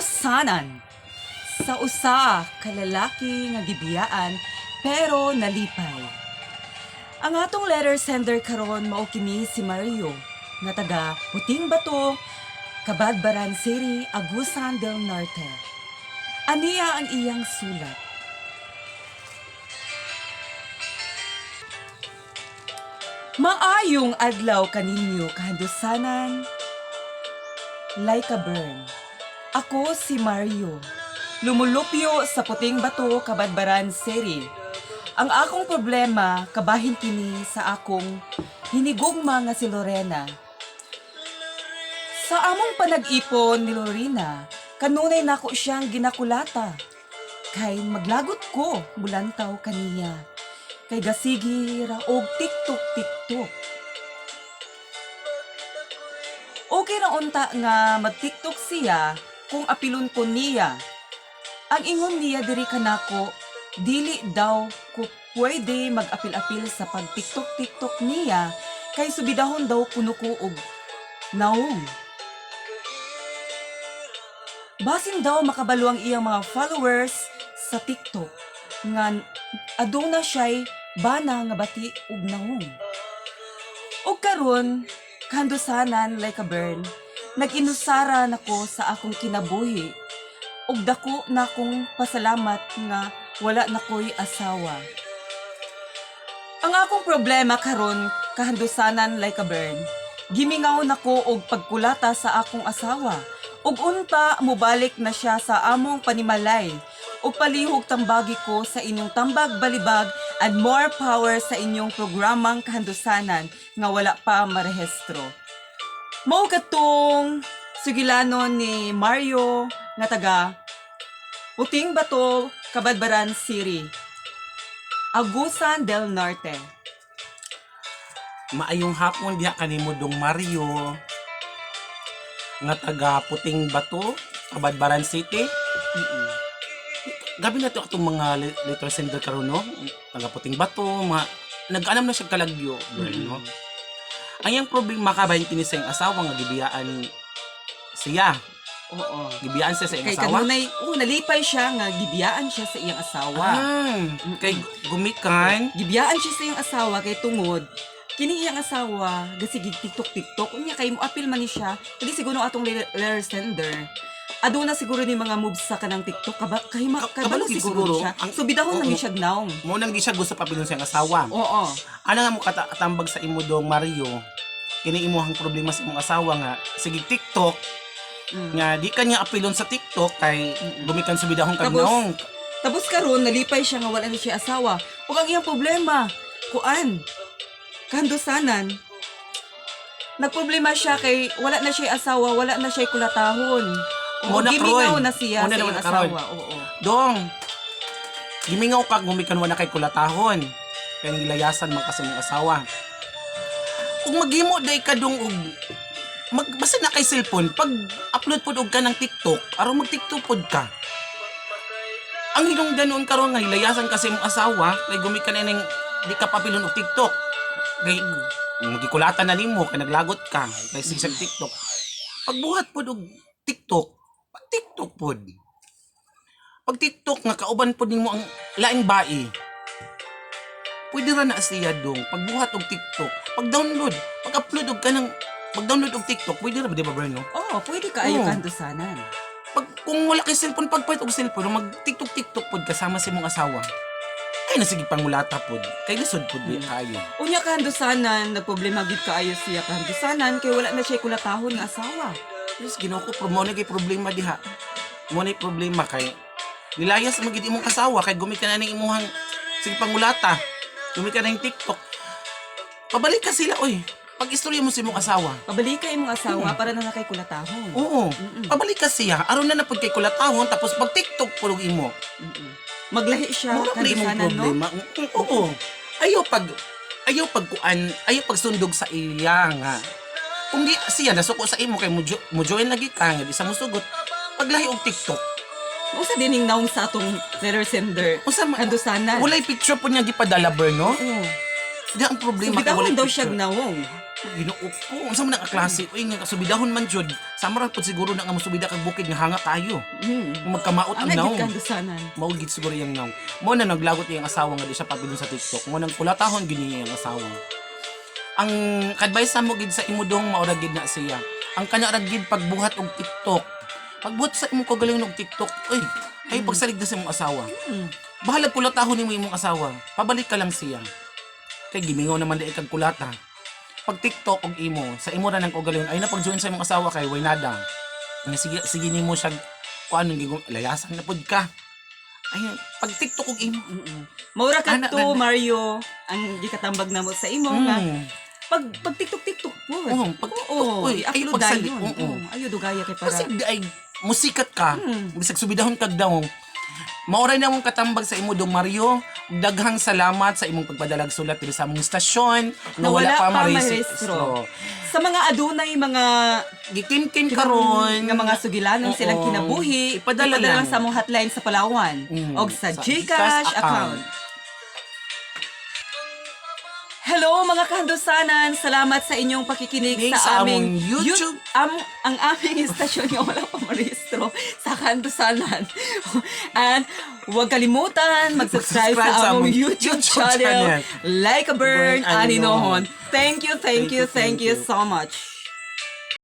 Kahandusanan sa usa ka lalaki nga gibiyaan pero nalipay. Ang atong letter sender karon mao kini si Mario nga taga Puting Bato, Cabadbaran City, Agusan del Norte. Aniya ang iyang sulat. Maayong adlaw kaninyo, kahandusanan. Laika Bern. Ako si Mario. Lumulupyo sa Puting Bato, Cabadbaran City. Ang akong problema, kabahin kini sa akong hinigugma nga si Lorena. Sa among panag-ipon ni Lorena, kanunay nako siyang ginakulata. Kay maglagot ko mulantaw kaniya. Kay gasigi ra og TikTok TikTok. Okay ra unta nga mag-TikTok siya kung apilon ko niya. Ang ingon niya diri kanako, dili daw ko pwede mag-apil-apil sa pag-TikTok TikTok niya kay subidahon daw kuno ko og naong. Basin daw makabalo ang iyang mga followers sa TikTok nga aduna siya'y bana nga bati og naong. Og karon, kahandusanan, like a burn, nag-inusara nako sa akong kinabuhi ug dako na akong pasalamat nga wala na ko'y asawa. Ang akong problema karon, kahandusanan, like a burn, gimingaw nako og pagkulata sa akong asawa. Ug unta mobalik na siya sa among panimalay. Ug palihog tambagi ko sa inyong Tambag Balibag and more power sa inyong programang Kahandusanan nga wala pa marehistro. Mao katong sugilanon ni Mario nga taga Puting Bato, Cabadbaran City, Agusan del Norte. Maayong hapon diha kanimo, dong Mario nga taga Puting Bato, Cabadbaran City. Gabi na to atong mga letter sender karon, no? Taga Puting Bato, mga nag-anam na siya kalagyo, girl, no? Ang iyang problema kabahin kini sa iyang asawa nga gibiyaan siya. Gibiyaan siya sa iyang Kay asawa. kanunay, oh, nalipay siya nga gibiyaan siya sa iyang asawa. Ah, kay gumikan. Gibiyaan siya sa iyang asawa kay tungod kini iyang asawa gasigig TikTok TikTok. Unya kay mo apil man ni siya, kadi siguro atong letter sender aduna siguro ni mga moves sa kanang TikTok kaba kay kabalo Kabalo gid siguro, siguro. siya. So bidahon na ni siya naong. Mo nang di siya gusto papilon sa iyang asawa. Ana nga mo katambag sa imo, dong Mario, kini imuhang problema sa imong asawa nga sige TikTok nga di kanya apilon sa TikTok kay gumikan subidahon kag naong. Tapos karon nalipay siya nga wala na siya asawa. Ug ang iyang problema, kuan, kahandusanan, nagproblema siya kay wala na siya asawa, wala na siya kulatahon. Oo, Mo na gimingaw karon. na siya Mo na sa naman iyang karon. asawa. Oo. Dong, gimingaw ka gumikan wala kay kulatahon kay gilayasan man kasi imong asawa. Kung maghimo day ka, dong, og mag basta na kay cellphone, pag upload pod og ka ng TikTok aron mag TikTok pod ka. Ang hinungdanon karon nga gilayasan kasi imong asawa kay gumikan na ning di ka papilon og TikTok kay magikulatan na nimo kay naglagot ka kay sa TikTok. Pagbuhat pod og TikTok, pag TikTok pod, pag TikTok nga kauban pod nimo ang laing bai, pwede ra na siya, dong. Pagbuhat og TikTok, pag download, pag upload og kanang pag download og TikTok, pwede ra ba, di ba, Berno? Oo, pwede kaayo, kahandusanan. Pag kung wala kay cellphone, pagpalit og cellphone, mag TikTok TikTok pod kasama sa imong asawa. Ay na sige pangulata pod kay lisod pod di kaayo. Unya, kahandusanan, nagproblema gid kaayo siya, kahandusanan, kay wala na siya kulatahon nga asawa. Yes, Ginoo ko, pro mo na kay problema diha. Mo na problema kay nilayas mo gid imong asawa kay gumikan na ning imuhang sige pangulata. Gumikan na ning TikTok. Pabalik ka sila, oy. Pag istorya mo sa imong asawa. Pabalik ka imong asawa para na na kay kulatahon. Oo. Pabalik ka siya. Aron na na pud kay kulatahon tapos pag TikTok pud og imo. Maglahi siya, Mo na imong kahandusanan, no? problema. Oo. Ayaw pag kuan, ayaw pagsundog sa iya nga. Kung di siya nasuko sa imo kay mo join lagi ka nga di sa musugot. Paglahi og TikTok. Usa dining naong sa atong letter sender. Usa Kahandusanan. Walay picture po niya gipadala, Berno. Oo. Di ang problema kay Subidahon walay daw picture. siya nawong. Ginoo ko. Unsa man ang klase? Uy, nga kasubidahon man jud. Sama ra pud siguro na nga mosubida kag bukid nga hanga kayo. Kung magkamaot ang Ang naong. nagit kandusanan. Mao gid siguro yung naong. Mo na naglagot iyang asawa nga di siya pabilin sa TikTok. Mo nang kulatahon gid niya iyang asawa. Ang advice sa mo gid sa imo dong maura gid na siya. Ang kana ra gid pagbuhat og TikTok. Pagbuhat sa imong kagalingon og TikTok, uy, ay pagsalig na sa imong asawa. Bahala kulatahon nimo imong asawa. Pabalik ka lang siya. Kay gimingaw naman di kag kulata. Pag TikTok og imo, sa imo ra nang kagalingon ay na pag-join sa imong asawa kay way nada. Nga sige sige nimo siya kuan ang gigum layasan na pud ka. Ay pag TikTok og imo. Maura ka Ana, to, ana. Mario, ang gikatambag namo sa imo nga pag pag TikTok TikTok po. Oo, pag TikTok, Oo, oy, ay, i-upload pagsali- dayon. oo. Oo, ayo dugaya kay para. Kasi di ay musikat ka, bisag subidahon kag dawong. Maoray na mong katambag sa imo dong Mario. Daghang salamat sa imong pagpadalag sulat diri sa among istasyon nga wala pa marehistro. Sa mga adunay mga Gikimkim karon nga mga sugilanon Oo. silang kinabuhi, Ipadala lang. sa among hotline sa Palawan og sa Sa GCash GCash account. account. Hello mga kahandusanan! Salamat sa inyong pakikinig Ning sa sa aming among YouTube. Ang aming istasyon nga wala pa marehistro sa kahandusanan. And huwag kalimutan mag-subscribe sa among YouTube channel, channel. Like a Bird Bird Aninohon. Aninohon. Thank you, thank you, thank you so much.